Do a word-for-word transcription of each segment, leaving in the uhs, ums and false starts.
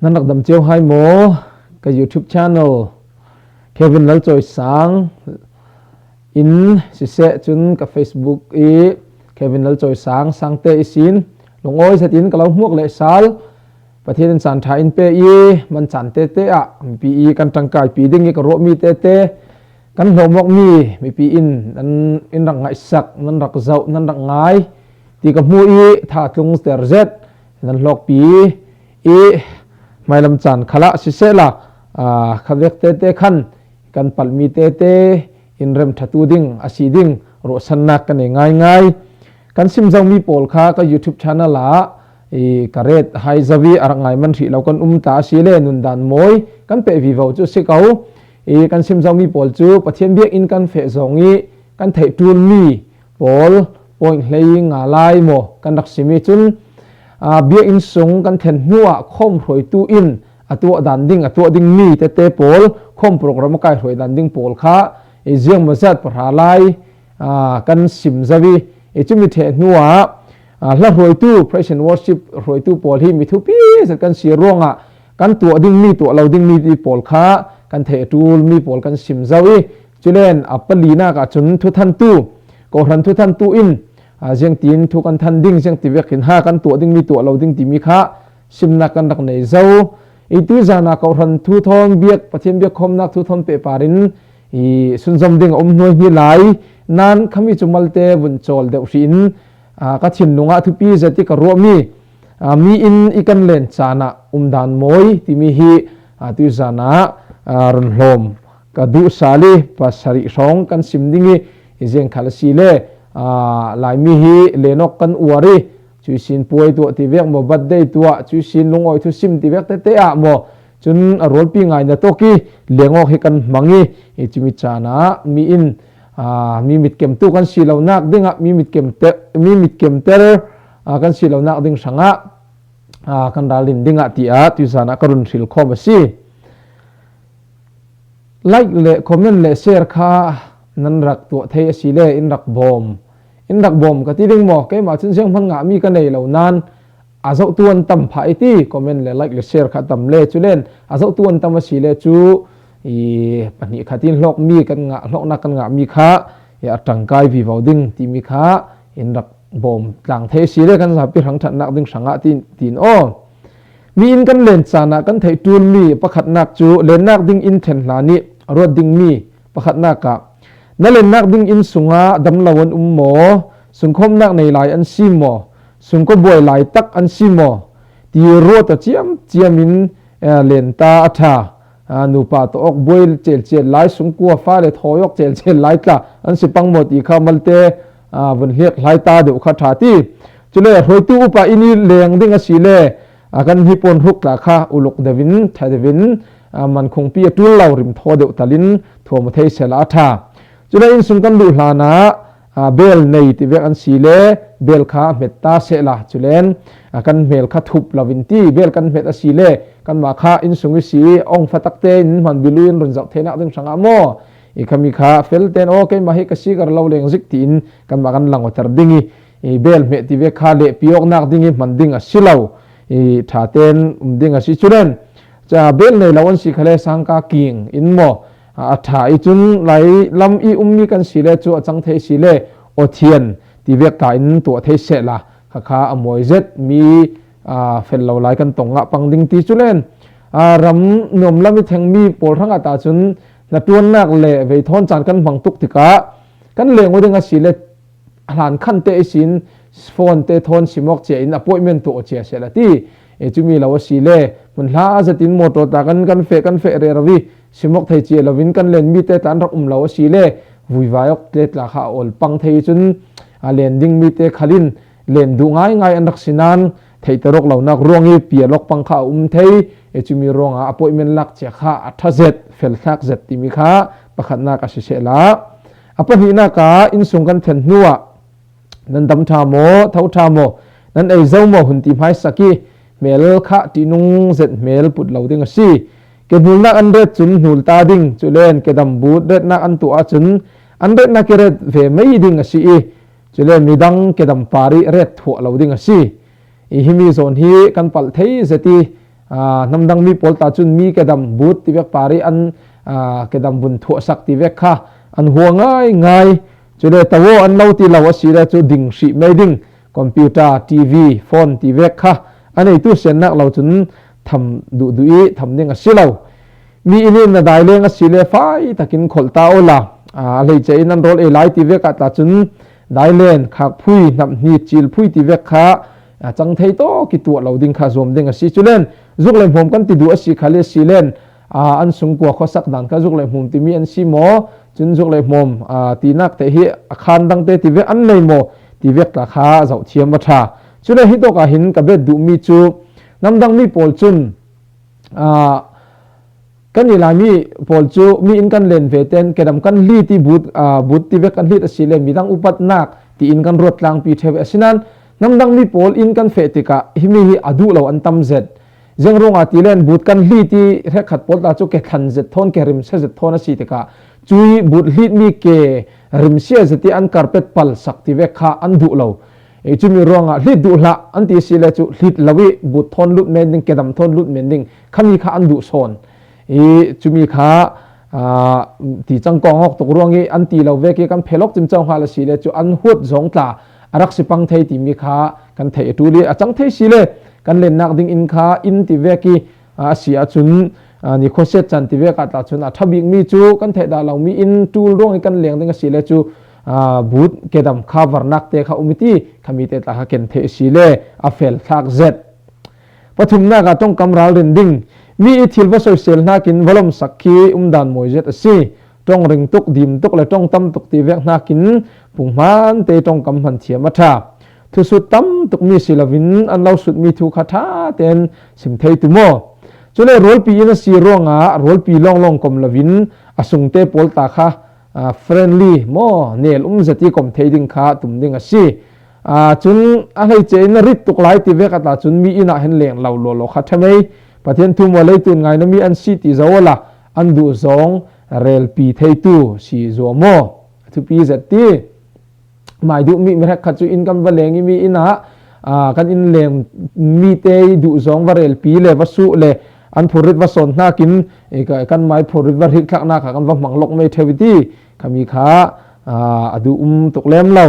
Nan rak dam cio hai maw? Ka YouTube channel Kevin Lalchawisang in siseh cun ka Facebook i Kevin Lalchawisang Sangte ihsin lungawi zetin ka lo hmuak leh sal. Pathian in caan ṭha in pe i man caan tete ah mipi i kan ṭangkaipi ding i ka ruahmi tete kan hlawm awkmi mipi in nan in rak ngaihsak, nan rak zoh, nan rak ngai ti ka hmu i tha tlungter zet nan hlawkpi i hmailam caan khalah sisehla, aa, khavek tete khan kan palhmi tete in remṭhatu ding a si ding ruahsannak ka nei ngaingai. Kan sim zomi pawl kha ka YouTube channel ah i ka ret hai zo i a rak ngai man hrih lo kan um ta a si le nundan mawi kan peh vivo cu a si ko. I kan sim zomi pawl cu Pathian biakinn kan feh zong i kan theih ṭulmi pawl point hlei nga lai maw kan rak sim i cun, aa, biakinn sung kan thlen hnuah khawm hruaitu in a tuah dan ding, a tuah dingmi tete pawl khawm program a kai hruai dan ding pawl kha i ziangmawzat pahra lai, aa, kan sim zo i, i cumi ṭheh hnuah, aa, hla hruaitu, praise and worship hruaitu pawl hi mi thupi zet kan si ruangah kan tuah dingmi, tuah lo dingmi ti pawl kha kan theih a ṭulmi pawl kan sim zo i, culen a palinak ah cun thuthantu, kawhhran thuthantu in, aa, ziangtin thu kan than ding, ziangti vekin ha kan tuah dingmi, tuah lo ding timi kha simnak kan rak nei zo. I tuizan ah kawhhran thu thawn biak, Pathian biak khawmnak thu thawn pehpar in i sunzom ding a um hnuaihni lai. Nan khami cu malte vun cawl deuh hrih in, aa, ka thinlung ah thupi zet i ka ruahmi, aa, mi in i kan len caan ah umdan mawi timi hi, aa, tuizan ah, aa, run hlawm ka duh sal i pasarih hrawng kan sim ding i, i ziang khal a si le, aa, Laimi hi len awk kan uar i, cuisin puai tuah ti vek maw, birthday tuah, cuisin lungawi thusim ti vek tete ah maw, cun a rualpi ngaina tawk i leng awk hi kan hmang i, i cumi caan ah mi in, aa, mi mitkemtu kan si lonak dingah mi mitkemter, mi mitkemter, aa, kan si lonak ding hrangah, aa, kan ralrin dingah tiah tuizan ah ka run hril khawm a si. Like le comment le share kha nan rak tuah thei a si le in rak bawm, in rak bawm ka ti ding maw? Keimah cun zianghman ngahmi ka nei lo nan a zohtu an tam phah i ti, comment le like le share kha tam le, culen a zohtu an tam a si le cu i pahnih khat in hlawkmi kan ngah, hlawknak kan ngahmi kha i a ṭangkai vivo ding timi kha in rak bawm tlang thei a si le kan zapi hrang ṭhatnak ding hrangah tin, tin aw. Mi in kan len caan ah kan theih ṭulmi pakhatnak cu lennak ding in ṭhen hlan i a ruat dingmi pakhatnak ah na lennak ding inn sungah damlo an um maw, sungkhawmnak nei lai an si maw, sungkawbuai lai tak an si maw ti ruat a ciam ciam in, eh, len ta a ṭha. Aa, nupa tawh awk buai celcel lai, sungkua fale thawi awk celcel lai tla an si pang maw ti kha malte, aa, vun hliak hlai ta deuh kha ṭha ti. Cule hruaitu upa in i leng ding a si le, aa, kan hnipuan hruk tla kha uluk deuh in, ṭha deuh in, aa, man khungpi a ṭul lo rim thaw deuh tal in thuam a thei sehla a ṭha. Cule innsung kan luh hlanah, aa, bel nei ti vek an si le bel kha hmet ta sehla, culen, aa, kan hmel kha thup lo in ti, bel kan hmet a si le kanmah kha innsung i si i ong fatak tein hman bilu in run zoh theinak ding hrangah maw? I khami kha fel tein aw keimah hi ka si ka ra lo leng zik tiin kanmah kan lang awter ding i, i bel hmeh ti vek kha lehpi awknak ding i hman ding a si lo, i ṭha tein um ding a si. Culen, ca bel nei lo an si khale sangka king in maw, a, a ṭha i cun lai lam i ummi kan si le cu a cang thei si le aw thian ti vek tla in tuah thei sehla kha kha a mawi zet mi, aa, fel lo lai kan tong ngah pang ding ti culen, aa, ram nuam lam i thengmi pawl hrangah ta cun hnaṭuannak le vei thawn caan kan hmang tuk tikah kan leng aw ding a si le hlan khan te ihsin phone te thawn simawk cia in appointment tuah aw cia sehla ti. E, cumi lo a si le hmunhla zetin motor ta kan, kan feh, kan feh rero i simawk thei cia lo in kan len mi te tla an rak um lo a si le vuivai awk te tla kha a awl pang thei i cun a len ding mi te khal in len duh ngaingai an rak si nan theihter awk lonak ruang i pial awk pang kha a um thei. E, cumi ruangah appointment lak cia kha a ṭha zet, felthlak zet timi kha pakhatnak a si sehla, a pahnihnak ah innsung kan thlen hnuah nan dam ṭha maw, tho ṭha maw, nan ei zo maw, hun ti hmaisak i hmel kha ṭihnung zet hmel put lo ding a si. Ke hnulnak an ret cun hnul ta ding, culen ke dambut retnak an tuah ahcun an retnak i ret ve mei ding a si i, cule midang ke dampar i ret thuah lo ding a si. I himi zawn hi kan palh thei zet i, aa, namdang mi pawl ta cun mi kedam but tivek pari an, aa, kedam vun thuahsak tivek kha an hua ngaingai. Cule tawo an lo ti lo a si le cu ding hrih mai ding, computer, T V, phone tivek kha a neitu siannak lo cun tham duhduh i tham ding a si lo. Mi in in na dai leng a si le fai takin kholh ta awla, aa, a hleice in an rawl ei lai tivek ah ta cun dai len, khakphui, hnamhni, cilphui tivek kha, aa, cang thei tawk i tuah lo ding kha zuam ding a si. Culen zuk le hmawm kan ti duh a si kha le si len, aa, an sungkua khuasak dan kha zuk le hmawm timi an si maw? Cun zuk le hmawm, aa, tinak te hi a khan dangte tivek an nei maw? Tivek ta kha zoh thiam a ṭha. Cule hi tawk ah hin ka bet duhmi cu namdang mi pawl cun, aa, kan i Laimi pawl cu mi in kan len ve ten kedam kan hlit i but, aa, but tivek kan hlit a si le midang upatnak tiin kan ruat tlangpi ṭheu ve. Asinain namdang mi pawl in kan feh tikah himi hi a duh lo an tam zet. Ziang ruangah ti len but kan hlit i hrekkhat pawl ta cu ke thlan zet thawn, ke rimsia zet thawn a si tikah cui but hlitmi ke rimsia zet i an carpet palsak tivek kha an duh lo. I cumi ruangah hlit duh hlah an ti si le cu hlit lo i but thawn lut men ding, kedam thawn lut men ding khami kha an duh sawn. I cumi kha, aa, ti cang kawng awk tuk ruang i an ti lo vek i kan phelawk cimco hnga le si le cu an huat zong tla a rak si pang thei timi kha kan theih a ṭul i a cang thei si le kan lennak ding in kha in tivek i, aa, a si ahcun, aa, nikhuasiat can tivek ah ta cun a ṭha bikmi cu kan theih dah lo mi in ṭul ruang i kan leng ding a si le cu, aa, but kedam kha varnak te kha um i ti khami te tla kha ken theih a si le a fel thlak zet. Pathumnak ah ṭongkam ralrin ding. Mi i thil va soisel hnakin va lomsak khi umdan mawi zet a si. Ṭong ring tuk, dim tuk le ṭong tam tuk tivek hnakin punghman te ṭongkam hman thiam a ṭha. Thusut tam tukmi si loin an lo sutmi thu kha ṭha tein sim thei tu maw? Cule rualpi in a si ruangah rualpi lawnglawng kom loin a sungte pawl ta kha, aa, friendly maw, nel um zet i kom thei ding kha tum ding a si. Aa, cun a hleice in a rit tuk lai tivek ah ta cun mi inn ah hin leng lo lawlaw kha ṭha mei. Pathian thu maw leitun ngaina mi an si ti zo awla an duh zong relpi theitu si zuam aw. A thupi zet ti. Mai duh mi, mi hrekkhat cu in kan va leng i mi inn ah, aa, kan in leng mi te duh zong va relpi le va suh le an phurrit va sawn hnakin, eh, ka-, kan mai phurrit va hrik thlaknak ah kan va hmang lawk mei ṭheu i ti khami kha, aa, a duh um tuk lem lo.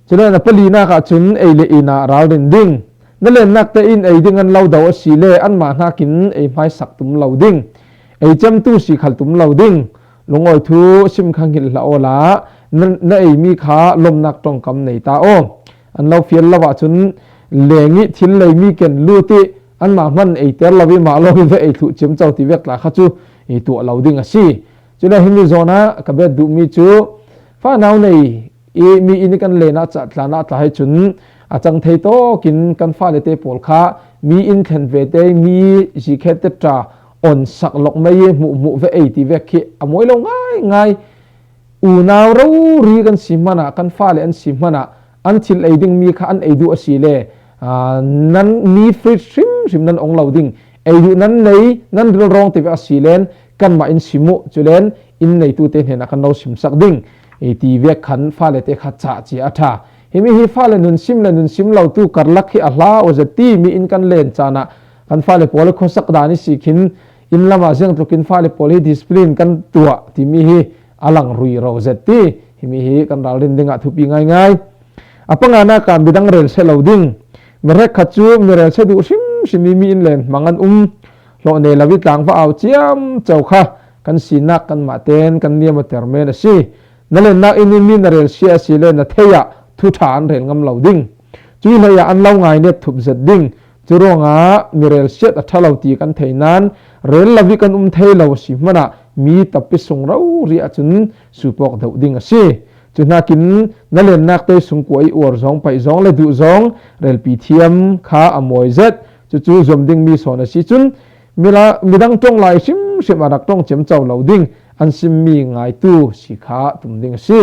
Cule na palinak ah cun ei le in ah ralrin ding. Na lennak te in ei ding an lo do a si le anmah hnakin ei hmaisak tum lo ding. Ei cemtu si khal tum lo ding. Lungawi thu sim kha hngilh hlah awla na, na eimi kha lomnak ṭongkam nei ta aw. An lo fial lo ahcun leng i thil leimi ken lut i anmah hman ei ter lo i mah lawng i ve ei thluh ciamco tivek tla kha cu i tuah lo ding a si. Cule himi zawn ah ka bet duhmi cu fanau nei i mi in i kan len ah cahtlan ah tla hi cun a cang thei tawkin kan fale te pawl kha mi in thlen ve te mi zikhet te ṭa on sak lawk mei i hmuh hmuh ve ei ti vek khi a mawi lo ngaingai. Unau rori kan si hmanah, kan fale an si hmanah an thil ei ding mi kha an ei duh a si le, aa, nan mi frit hrimhrim nan ong lo ding. Ei duh nan nei, nan rilrawng tivek a si len kanmah in sim uh, culen in neitu te hnenah kan lo simsak ding. Ei ti vek khan fale te kha cah cia a ṭha. Himi hi fale nun sim le nun sim lo tu karlak hi a hla aw zet ti mi in kan len caan ah kan fale pawl i khuasak dan i si khin in lamah ziangtlukin fale pawl hi discipline kan tuah timi hi a lang rui ro zet ti. Himi hi kan ralrin dingah thupi ngaingai. A panganak ah midang relsia lo ding. Mi hrekkhat cu mi relsia duh hrimhrim i mi in len hmang an um. Hlawh nei lo i tlangva au ciamco kha kan sinak kanmah ten kan niam a ter men a si. Na lennak in mi na relsia a si le na thei ah thu ṭha an rel ngam lo ding. Cui hlei ah an lo ngainep thup zet ding. Curuangah mi relsiat a ṭha lo ti kan thei nain rel lo i kan um thei lo a si hmanah mi tapi sung rori ahcun supawk deuh ding a si. Cuhnakin na lennak te sungkua i uar zong, paih zong le duh zong relpi thiam kha a mawi zet. Cucu zuam dingmi sawn a si cun mila-, midang ṭong lai hrimhrim a rak ṭong ciamco lo ding an simmi ngaitu si kha tum ding a si.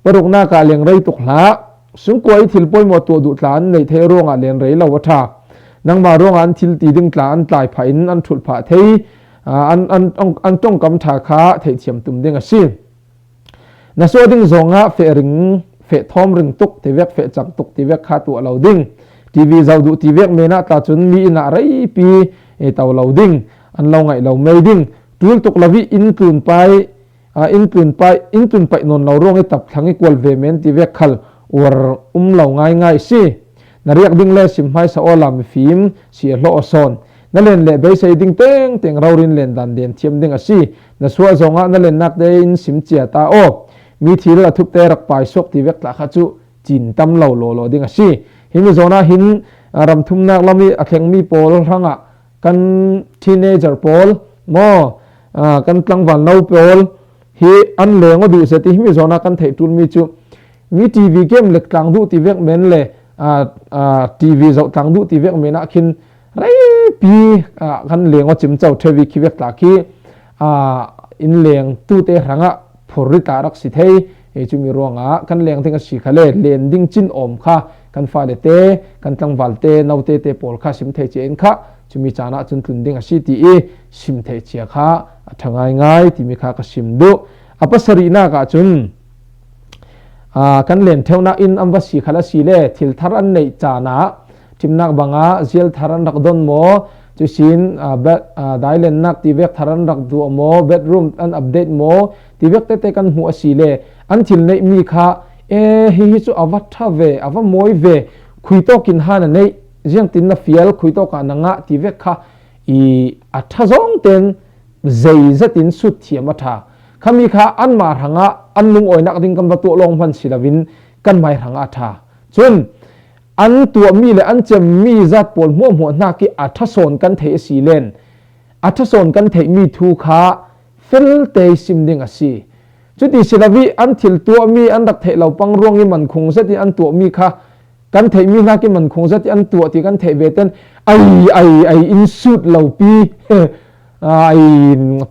Paruknak ah lengrei tuk hlah. Sungkua i thil pawimawh tuah duh tla an neih theih ruangah lenrei lo a ṭha. Nangmah ruangah an thil ti ding tla an tlai phah in an ṭhulh phah thei, aa, an, an, an, an ṭongkam ṭha kha theihthiam tum ding a si. Na suah ding zongah feh ring, feh thawm ring tuk tivek, feh cang tuk tivek kha tuah lo ding. T V zoh duh ti vek menah tla cun mi inn ah reipi, eh, to lo ding, an lo ngaih lo mei ding, tul tuk lo ih inn tlun pai, ah, inn tlun pai, inn tlun paih nawn lo ruang ih tap thlang ih kual ve men ti vek khal uar um lo ngaingai si. Na riak ding le sim hmaisa awla mifim si a hlawh aw sawn. Na len le beisei ding tengteng rorin len dan den thiam ding a si. Na suah zongah na lennak tein sim cia ta aw. Mi thil a thupte rak pai suak ti vek tla kha cu cin tam lo lawlaw ding a si. Himi zawnah hin, ah, ramthumnak lam ih a thlengmi pawl hrangah kan teenager pawl maw, ah, kan tlangval no pawl hi an leng aw duh zet ih himi zawnah kan theih ṭulmi cu mi T V game let tlang duh ti vek men le, ah, ah, T V zoh tlang duh ti vek men ah khin reipi, ah, kan leng aw cimco ṭheu ih khi vek tla khi, ah, inn leng tute hrangah phurrit ah rak si thei. Hi cumi ruangah kan leng ding a si khale len ding cin awm kha kan fale te, kan tlangval te, note te pawl kha sim thei cia in kha cumi caan ah cun tlun ding a si ti ih sim thei cia kha a ṭha ngaingai timi kha ka sim duh. A pasarihnak ah cun, aa, kan len ṭheunak in an va si khal a si le thil thar an neih caan ah ṭhimnak bangah zial thar an rak don maw? Cusin, aa, be-, aa, dailennak ti vek thar an rak tuah maw? Bedroom an update maw? Ti vek tete kan hmuh a si le an thil neihmi kha, e, hihi cu a va ṭha ve, a va mawi ve, khuitawk in han a neih, ziangtin na fial, khuitawk ah na ngah ti vek kha i a ṭha zong ten zeizat in sut thiam a ṭha. Khami kha anmah hrangah an lungawinak ding kan va tuah lawng hman si loin kan hmai hrangah a ṭha. Cun an tuahmi le an cemmi zat pawl hmuahhmuah hnak ih a ṭha sawn kan theih a si len a ṭha sawn kan theihmi thu kha felte ih sim ding a si. Cuti si lo ih an thil tuahmi an rak theih lo pang ruang ih mankhung zet ih an tuahmi kha kan theihmi hnak ih mankhung zet ih an tuah ti kan theih ve ten ai, ai, ai in sut lo pi, ai,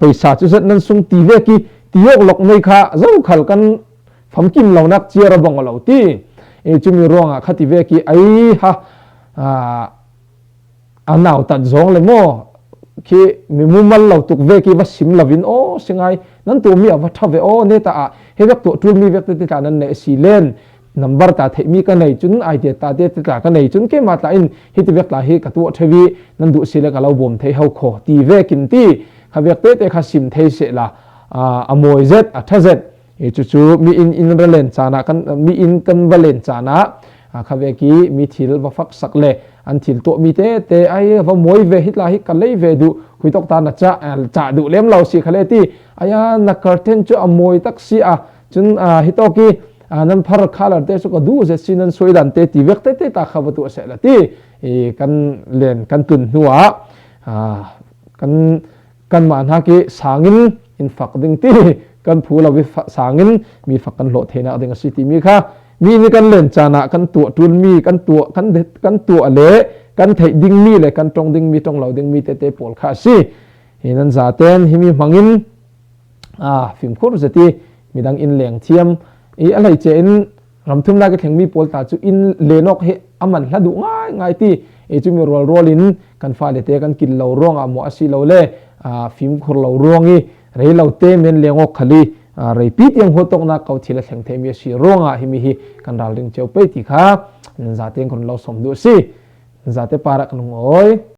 phaisa cu zet nan sung ti vek ih ti awk lawk nei kha zokhal kan famkim lonak cia ra bang aw lo ti. E, cumi ruangah kha ti vek ih ai ha, aa, a nautat zawng le maw khi mi mumal lo tuk vek ih va sim loin aw si ngai, nan tuahmi a va ṭha ve aw, neta ah he vek tuah ṭulmi vek tete tla nan neih a si len, nambar ta theihmi ka nei cun, idea ta tete tla ka nei cun, keimah tla in hiti vek tla hi ka tuah ṭheu ih nan duh si le ka lo bawm thei ho khaw ti vekin ti kha vek tete kha sim thei sehla, aa, a mawi zet, a ṭha zet. Hi cucu mi inn in ra len caan ah kan, mi inn kan va len caan ah, aa, kha vek ih mi thil va faksak le an thil tuahmi tete ai va mawi ve, hi tla hi ka lei ve duh, khuitawk ta na cah, aa, cah duh lem lo si khale ti. Ai a, na curtain cu a mawi tak si a, cun, aa, hitawk ih, aa, nan phar colour te cu ka duh zet si, nan suaidan te ti vek tete ta kha va tuah sehla ti. I kan len kan tlun hnuah, aa, kan kanmah hnak ih sangin in fak ding ti kan phu lo ih fa-, sangin mi fak kan hlawh theinak ding a si timi kha mi nih kan len caan ah kan tuah ṭulmi, kan tuah, kan, kan tuah le kan theih dingmi le kan ṭong dingmi, ṭong lo dingmi tete pawl kha a si. Hi nan zaten himi hmangin, aa, fimkhur zet ih midang in leng thiam ih a hleice in ramthumnak ih thlengmi pawl ta cu in len awk hi a man hla duh ngaingai ti. E, cumi rualrual in kan fale te kan kil lo ruangah maw a si lo le, aa, fimkhur lo ruang ih rei lo te men leng awk khal ih, aa, reipi tiang huatawknak ko thil a thleng theimi a si ruangah himi hi kan ralring cio pei ti kha nan zate in ka run lo sawm duh a si. Nan zate parah kan lungawi.